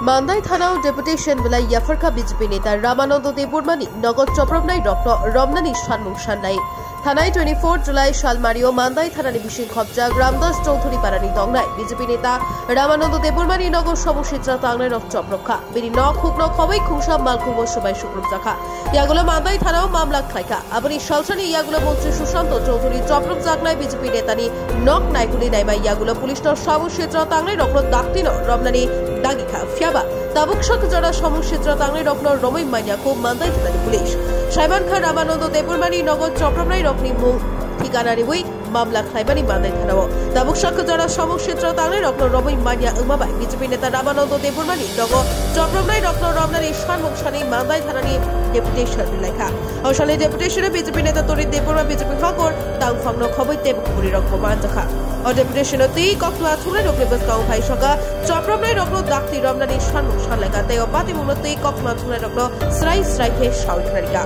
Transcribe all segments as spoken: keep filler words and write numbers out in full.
Mandai thanao deputation belai yapharkha B J P neta Ramanando Debbarmani nogo chopropnai rokno romnani sanmung sanlai. Thanai twenty-four July salmario Mandai thanani bising khopjak Ramdas Chowdhury parani tongnai B J P neta Ramanando Debbarmani nogo somo sitra tangnai rok chopropkha. Bini nok hukno khoboi khungsa malkhungbo swbai sukrupjakha. Yagulo Mandai thanao mamla khlaikha. Aboni salsani yagulo montri Sushanta Chowdhury chopropjaknai B J P netani nok naikuli naima yagulo police no somo sitra tangnai rokno daktino romnani dagikha. Phiyaba tabuk sak jora somo sitra tangnai rokno romwi manya kho Mandai thanani police. Saimankha Ramanando Debbarmani nogo chopropnai rokni mung thikana riwi mamla khlaimani Mandai thanao. Tabuk sak jora somo sitra tangnai rokno romwi manya wngma bai B J P neta Ramanando Debbarmani nogo chopropnai rokno romnani sanmung sani Mandai thanani deputation rilaikha. O salni deputation o B J P neta Torit Debbarma, B J P Fakor, tangphangno khoboi tebo kuburi rokbo manjakha. O deputation o tei koktwma thumnai rokni bwskango phai saka chopropnai rokno dakti romnani sanmung sanlaikha tei o patimungno tei koktwma thumnai rokno srai srai khe sawi khnarikha.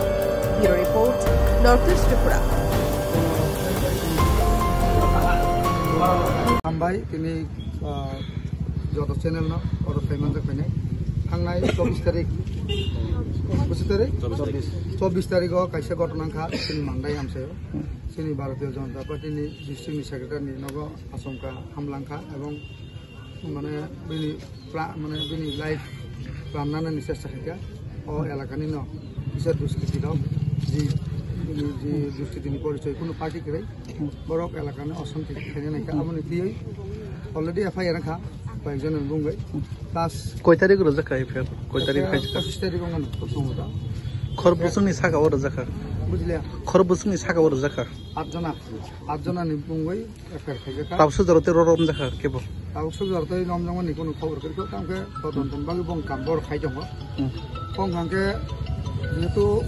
Bureau report, North East Tripura. Hambai, tini, ah, joto channel no oro phai manjak phainai. Thangnai chobbish tarik, bwswk tarik? Chobbish tarik. Chobbish tarik o kaisa ghotona wngkha, chini Mandai amchaio. Chini Bharatiya Janata Party ni district ni secretary ni nogo achomka hamlangkha ebong mane bini pra-, mane bini life plan nanani chesta khaikha. O elakani no kisa duskriti rok, ji, ji duskriti ni porichoi kuno party kwrwi, borok elakani osanti khaina naikha. Aboni twiwi already F I R wngkha, koyekjon ni bungwi. Plus koi tarik rwjak kha F I R? Koi tarik F I R khai jaka? Pochis tarik wngkha no, prothom wngkha. Khor bwswngni saka o rwjak kha? Bujiliya. Khor bwswngni saka o rwjak kha? At jona, at jona ni bungwi F I R khaijak kha. Tabuk sujaro tei ro-, romjak kha kebo? Tabuk sujaro tei romjakmani kunu khobor kwrwi kha, tamo khe todonto ni bagwi bong kam bor khai tongo. Hmm. Bong hwnkhe jehetu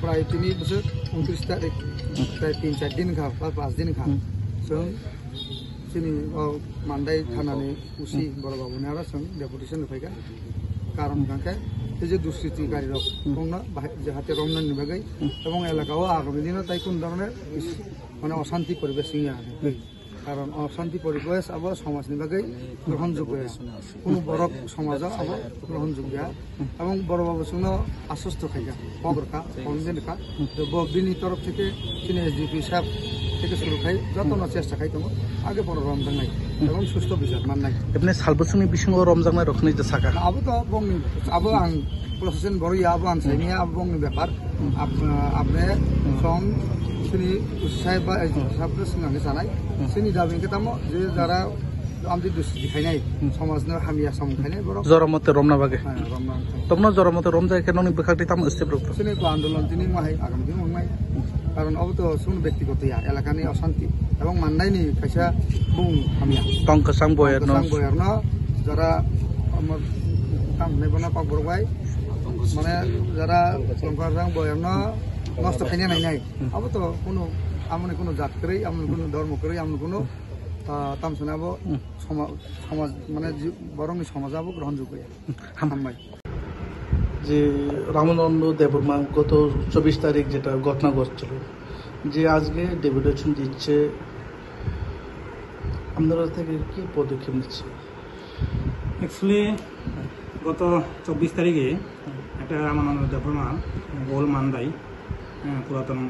prai tini bwswk untris tarik, hmm, prai tin char din kha, ba pas din kha. Hmm. Chwng chini o Mandai thanani O C, hmm, Boro Babu ni aro chwng deputation rwphaikha. Karon hwnkhe tei je duskriti gari rok, hmm, bongno bahai jahate romnani bagwi, hmm, ebong elaka o agami dino tai kun dhoroner is-, mane osanti poribesh wngya. Hmm. Karon osanti poribesh abo somajni bagwi grohonjogya. Kunu borok somajo abo grohonjogya. Ebong Boro Babu chwngno aswsto khaikha, kok rwkha, commitment rwkha. Je bo bini torof theke chini S D P saheb theke suru khai jotono chesta khai tongo. Age poro romjaknai. Ebong susto bichar mannai. Eboni sal bwswkni bisingo romjaknai rok hinwi je saka. Abo to bongni, abo ang procession boro ya, abo ang saimanya, abo bongni bepar. Ap-, apne song chini saheb ba S D P saheb to swngna hinwi sanai. Chini dabi hwnkhe tamo je jara amtwi duskriti khainai, hmm, somajno hamya samung khainai borok. Jora mote romna bagwi. Ha, romna bagwi. Tobno jora mote romjak khe nokni bwkhak twi tamo step rok? Chini to andolon tini wngma hai agam tini wngnai. Hmm. Karon obo to chwng bektigoto ya, elakani osanti. Ebong mandaini kaisa bung hamya. Tong kwchang boyarno. Tong kwchang boyarno jora amor tam hwnwi bono kokborok bai. Mane jora tong kwchang boyarno nosto khaina nainai. Hmm. Abo to kuno amoni kuno jat kwrwi, amoni kuno dhormo kwrwi, amoni kuno, ah, tamsani abo, hmm, soma-, somaj, mane ji-, borokni somajo abo grohon jogya. Hmm. Ham-, hambai. যে রামানন্দ দেববর্মা গত চব্বিশ তারিখ যেটা ঘটনা ঘটছিল, যে আজকে ডেপুটেশন দিচ্ছে, আপনারা থেকে কি পদক্ষেপ নিচ্ছে? অ্যাকচুয়ালি গত চব্বিশ তারিখে একটা রামানন্দ দেববর্মা গোল মান্দাই, হ্যাঁ, পুরাতন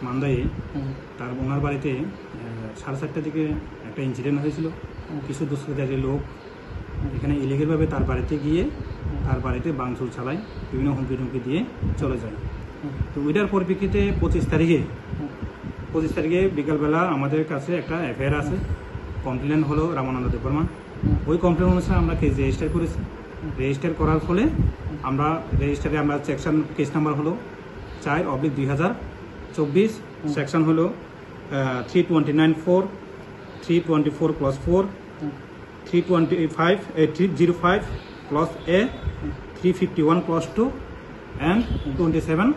মান্দাই, হুম। তার ওনার বাড়িতে, আহ, সাড়ে চারটার দিকে একটা ইনসিডেন্ট হয়েছিল। হুম। কিছু দুষ্কৃতিকারী লোক এখানে ইলিগালভাবে তার বাড়িতে গিয়ে, হুম, তার বাড়িতে ভাঙচুর চালায়, বিভিন্ন হুমকি টুমকি দিয়ে চলে যায়। হুম। তো ওইটার পরিপ্রেক্ষিতে পঁচিশ তারিখে, হুম। পঁচিশ তারিখে বিকালবেলা আমাদের কাছে একটা এফআইআর আছে, হুম। কমপ্লেন হলো রামানন্দ দেববর্মা। হুম। ওই কমপ্লেন অনুসারে আমরা কেস রেজিস্টার করেছি। হুম। রেজিস্টার করার ফলে, হুম, আমরা রেজিস্টারে আমরা সেকশন, কেস নাম্বার হলো চার অবলিক দুই হাজার চব্বিশ, হুম। সেকশন হলো, uh, three twenty nine four, three twenty four clause four, hmm. Three twenty five, A, three zero five clause A, hmm. Three fifty one clause two and, hmm, twenty seven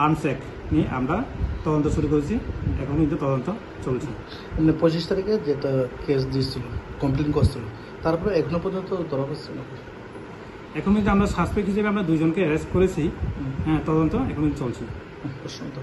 আনসেক নিয়ে আমরা তদন্ত শুরু করেছি। হুম। এখন কিন্তু তদন্ত চলছে। মানে পঁচিশ তারিখে যেটা কেস দিয়েছিল, কমপ্লেন করছিল, তারপরে এখনো পর্যন্ত ধরা পড়ছে না? এখন কিন্তু আমরা সাসপেক্ট হিসেবে আমরা দুইজনকে অ্যারেস্ট করেছি। হুম। হ্যাঁ, তদন্ত এখন চলছে। হুম, প্রশ্ন তো।